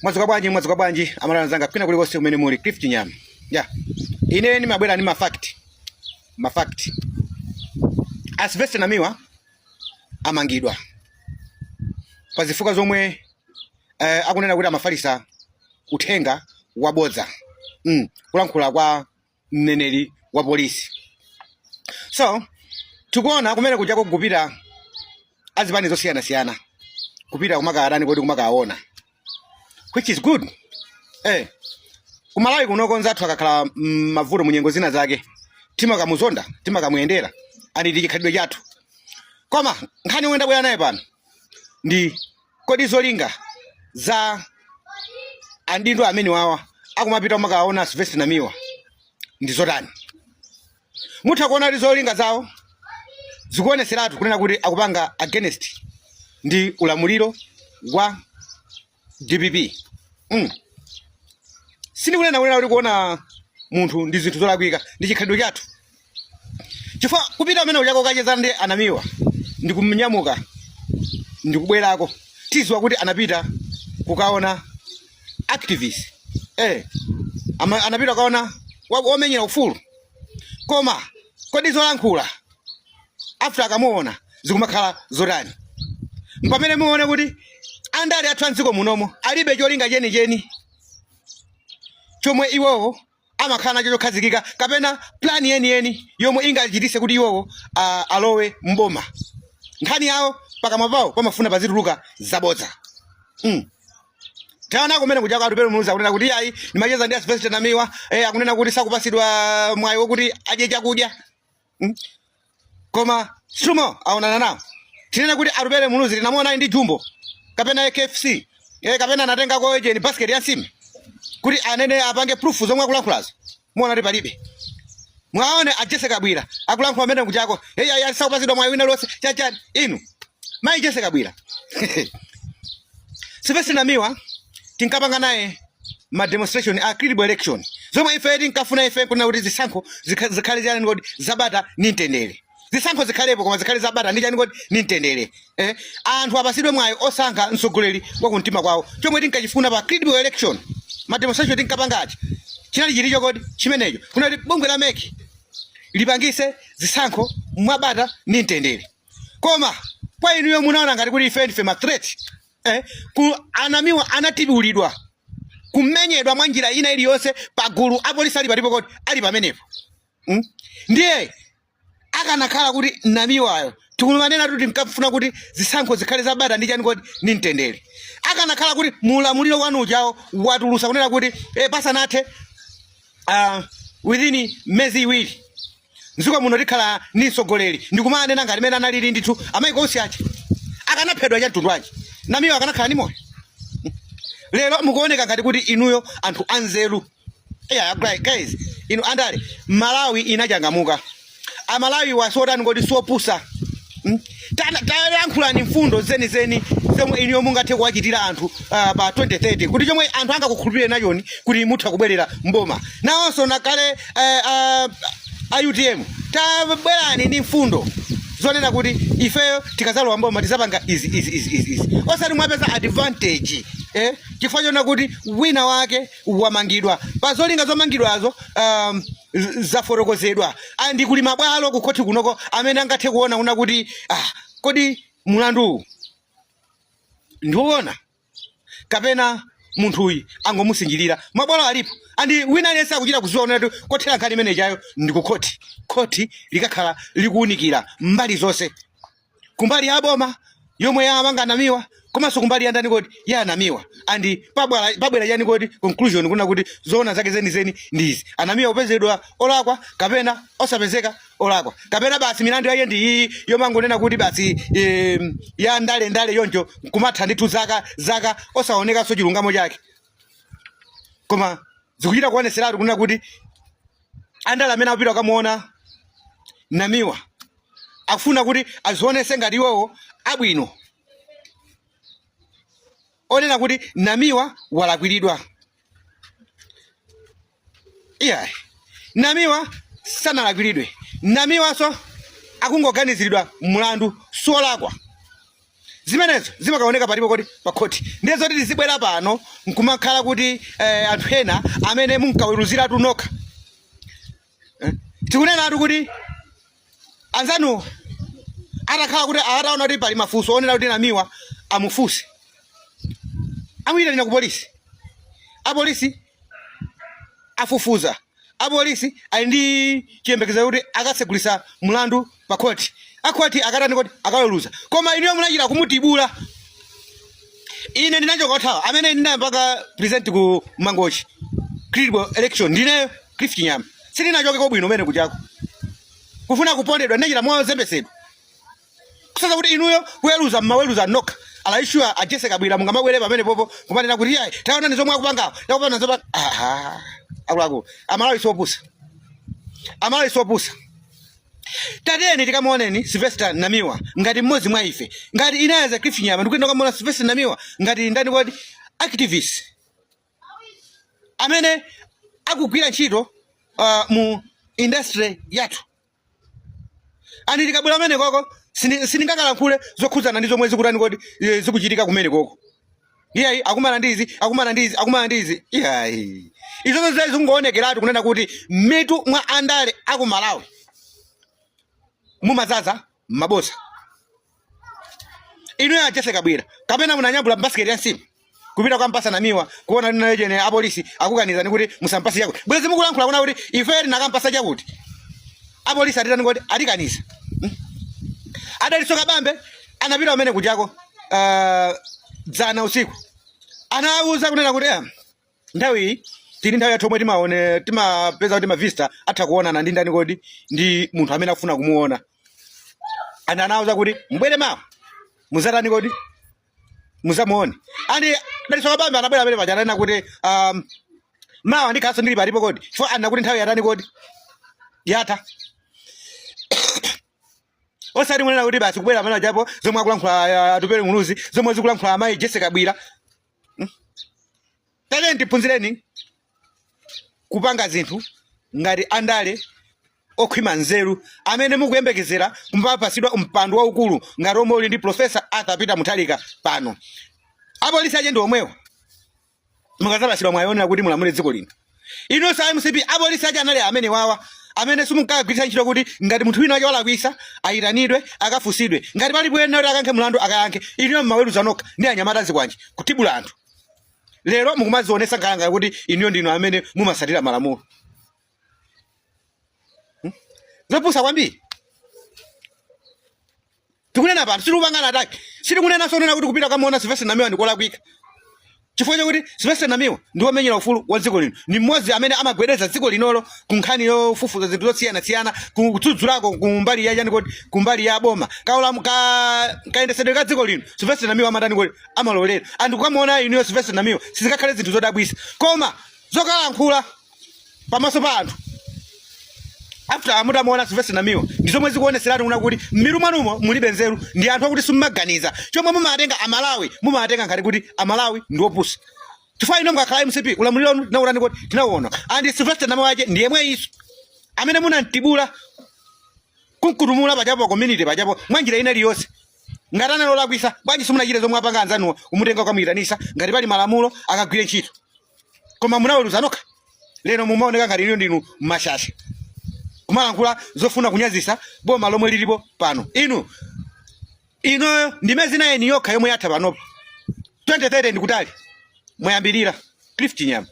Mwadzuka bwanji, mwadzuka bwanji, Amalawi anzanga kwina kulikonse kumene muli. Cliff Chinyama ya ine ndimabwera ndi mafact, mafact. A Sylvester Namiwa amangidwa pa zifukwa zomwe akunena kuti amafalisa uthenga wabodza, kulankhula kwa mneneri wa polisi. So tikuona kumene kujako kupita azipani zosiyanasiyana kupita kumakadani kodi kumakaona, which is good. Kumalawi kunoko nzathu akakhala mavuto munyengo zina zake timakamuzonda, timakamuyendera, ani ndi chikhalidwe chathu. Koma nkhani yomwe ndabwera naye pano ndi kodi zolinga za andindo amene wawa akumapita kumakaona Sylvester Namiwa ndi zotani? Mutha kuona kuti zolinga zawo zikuoneseratu kunena kuti akupanga against ndi ulamuliro wa DPP. Sindikunena kunena kuti kuona munthu ndi zinthu zolakwika, ndi chikhalidwe chathu, chifukwa kupita amene uchako kacheza ndi anamiwa ndi kumnyamuka ndikubwerako, tiziwa kuti anapita kukaona activist, anapita kukaona womenyera ufulu. Koma kodi zolankhula after akamuona zikumakhala zotani? Mpamene muone kuti andale athu a mdziko munomo alibe cholinga chenicheni chomwe iwowo amakhala nacho chokhazikika kapena plan yeniyeni yomwe ingachitise kuti iwowo alowe mboma. Nkhani yawo pakamwa pawo pamafuna pazituluka zabodza. Taona kumene kuja kwa Atupele Muluzi akunena kuti ayi, ndimacheza ndi Sylvester Namiwa, akunena kuti sakupasidwa mwayi wokuti adye chakudya. Koma sumo aonana nawo. Tinene kuti Atupele Muluzi tinamuona ali ndi jumbo kapena KFC, kapena anatengako ejeni basket ya nsima kuti anene apange proof zomwe akulankhulazo? Muona kuti palibe. Mwaone a Jesse Kabwira akulankhula amene kuchako, hey, ayi, sakupasidwa mwayi wina lonse chachani. Inu mayi Jesse Kabwira, Sylvester Namiwa tinkapanga naye ma demonstration a credible election, zomwe ife tinkafuna ife kunena kuti zisankho zikhale chani kodi, zabata ni mtendere. Zisankho zikhalepo koma zikhale zabata ndi chani kodi, ni mtendere. Anthu apasidwe mwayi osankha mtsogoleri wa kumtima kwawo. Chomwe tinkachifuna pa credible election, ma demonstration tinkapangachi, chinali chilicho kodi chimenecho, kuna kuti bungwe la MEC lipangise zisankho mwabata ni mtendere. Koma kwa inuyo munaona ngati kuti ife ndife ma threat. Ku anamiwa anatibulidwa, kumenyedwa mwa njira ina iliyonse pagulu, apolisi ali palipo kodi ali pamenepo. Ndiye akanakhala kuti Namiwayo, tikumanena kuti tinkafuna kuti zisankho zikhale zabata ndi chani kodi, ni mtendere, akanakhala kuti mulamuliro wanu ujawo watulusa kunena kuti pasanathe within miyezi 2 mdziko muno tikhala ndi mtsogoleri, ndikumanena ngati mene analili ndithu amaiko onse aja, akanaphedwa cha mtundu wanji? Namiwa akanakhala ndi moyo lero? Mukuoneka ngati kuti inuyo anthu anzeru. Yeah, guys, inu andale, Malawi inachangamuka. Amalawi wasotani kodi, sopusa. Tayankhulani mfundo zenizeni zomwe inuyo mungathe kuwachitira anthu pa 2030, kuti chomwe anthu angakukhulupirire nachoni kuti mutha kubwerera mboma. Nawonso nakale a UTM, tabwerani ndi mfundo zonena kuti ifeyo tikazalowa mboma tizapanga izi, izi, izi, izi, izi, osati mwapeza advantage, chifukwa chona kuti wina wake wamangidwa pa zolinga zomangidwazo zafotokozedwa andi kuli mabwalo kukhoti kunoko amene angathe kuona kuna kuti kodi mulanduwu ndiwona kapena munthuyi angomusinjirira. Mabwalo alipo andi wina aliyense akuchita kuziwa kunena kuti kothera nkhani imene ichayo ndi ku khoti. Khoti likakhala likuwunikira mbali zonse, kumbali ya boma yomwe yamanga Namiwa komanso kumbali ya ndani kodi, ya Anamiwa, andi pabwera chani kodi, conclusion kuna kuti zoona zake zenizeni ndi izi, Anamiwa kupezedwa olakwa kapena osapezeka olakwa, kapena basi milandu yake ndi iyi yomangonena kuti basi ya ndale ndale yonjo, kumatha ndithu zaka zaka osaonekanso chilungamo chake. Koma zikuchita kuoneseratu kunena kuti andale amene akupita kukamuona Namiwa akufuna kuti azionese ngati iwowo abwino, onena kuti Namiwa walakwiridwa. Iyayi, Namiwa sanalakwiridwe. Namiwanso akungoganiziridwa mlandu, siolakwa. Zimenezo zimakaoneka palipo kodi pa khoti. Ndiye zoti tizibwera pano nkumakhala kuti anthu ena amene munkaweruziratu nokha. Tikunenatu kuti anzanu atakhala kuti ataona kuti pali mafunso onena kuti Namiwa amufunse, amuyitanira ku polisi, apolisi afufuza, apolisi ali ndi chiyembekezo kuti akatsegulisa mlandu pa khoti, akhoti akatani kodi akaweruza. Koma inuyo munachita kumutibula. Ine ndinachoka othawa amene ndinapanga present ku Mangochi credible election ndineyo Cliff Chinyama. Sindinachoke kobwino umene kuchako kufuna kupondedwa, ndinachita mozembesedwa kusaza kuti inuyo kuweruza mmaweruza nokha. Alaishuwa a Jessie Kabwila mungamabwere pamene popo kumanena kuti iyayi, taonani zomwe akupangawo, takupana zopa. Aha, akuluakulu, Amalawi siopusa, Amalawi siopusa. Tatiyeni tikamuoneni Sylvester Namiwa ngati mmodzi mwa ife. Ngati ine as a Cliff Chinyama ndikuyenda kukamuona Sylvester Namiwa ngati ndani kodi activist amene akugwira ntchito mu industry yathu. Ani tikabwera kumene koko sindingakalankhule zokhudzana ndi zomwe zikutani kodi zikuchitika kumene koko. Iyayi, akumana ndi izi, akumana ndi izi, akumana ndi izi. Iyayi, izo zonse zikungoonekeratu kunena kuti mitu mwa andale aku Malawi mumazaza mabosa. Inuyo a Jessie Kabwila kapena munanyambula basiketi ya nsima kupita kwa mpasa Namiwa kuona lina lechene apolisi akukanizani kuti musampase chakuti, bwezi mukulankhula kuna kuti ife tinakampasa chakuti, apolisi atitani kodi atikaniza. A Dalitso Kabambe anapita kumene kujako dzana usiku, anawuza kunena kuti nthawi iyi tili nthawi yathu omwe timaone timapeza kuti mavista atha kuonana ndi ndani kodi ndi munthu amene akufuna kumuona. Ana anawuza kuti mbwere mawa muzatani kodi muzamuone. And Dalitso Kabambe anabwera amene paja ananena kuti mawa ndikhalanso ndili palipo kodi chifukwa anena kuti nthawi yatani kodi yatha. Osati munena kuti basi kubwera amene ajapo zomwe akulankhula Atupele Muluzi, zomwe zikulankhula amayi Jessie Kabwila. Tatiyeni tiphunzireni kupanga zinthu ngati andale okhwima nzeru amene mukuyembekezera kumpapasidwa mpando waukulu ngati omwe uli ndi Professor Arthur Peter Mutharika pano. Apolisi ache ndi omwewo mukazapasidwa mwayionera kuti mulamule dziko lino. Inunso a MCP, apolisi ache anali amene wawa amene simunkagwiritsa ntchito kuti ngati munthu wina wake walakwisa ayitanidwe akafunsidwe, ngati palipo ena kuti akankhe mlandu akayankhe. Inuyo mmaweruza nokha ndi anyamata zikwanje kutibula anthu. Lero mukumazionesa nkhalanga kuti inuyo ndinu amene mumasatira malamulo. Zopusa kwambiri. Tikunena pano sitikupangana attack, sitikunena sonena kuti kupita kamuona Sylvester Namiwa ndikolakwika, chifukwa chakuti Sylvester Namiwa ndi womenyera ufulu wa dziko lino, ndi mmodzi amene amagwedeza dziko linolo ku nkhani yofufuza zinthu zosiyanasiyana, kudzudzulako kumbali ya chani kodi kumbali ya boma kaulamu ka kayendesedwe ka dziko lino. Sylvester Namiwa amatani kodi amalolera anthu kukamuona inuyo Sylvester Namiwa, sizikakhale zinthu zodabwisa. Koma zokalankhula pamaso pa anthu after mutamuona Sylvester Namiwa ndi zomwe zikuoneseratu kuna kuti mmitu mwanumo mulibe nzeru, ndi anthu akuti simumaganiza. Chomwe mumatenga Amalawi, mumatenga ngati kuti Amalawi ndi opusa, chifukwa ino mukakhala MCP ulamuliro wanu tinawutani kuti tinawuona. And Sylvester Namiwa ache ndi yemwe iso amene munamtibula kunkutumula pachapo community pachapo mwa njira ina iliyonse. Ngati analolakwisa, bwanji simunachite zomwe apanga anzanuwa, kumutenga kukamuyitanisa, ngati pali malamulo akagwire ntchito? Koma munaweruza nokha. Lero mumaoneka ngati inu ndinu mashasha kumalankhula zofuna kunyazisa boma lomwe lilipo pano. Inu inoyo ndi miyezi 9 yokha yomwe yatha panopo, 2030 ndikutali. Mwayambirira Cliff Chinyama.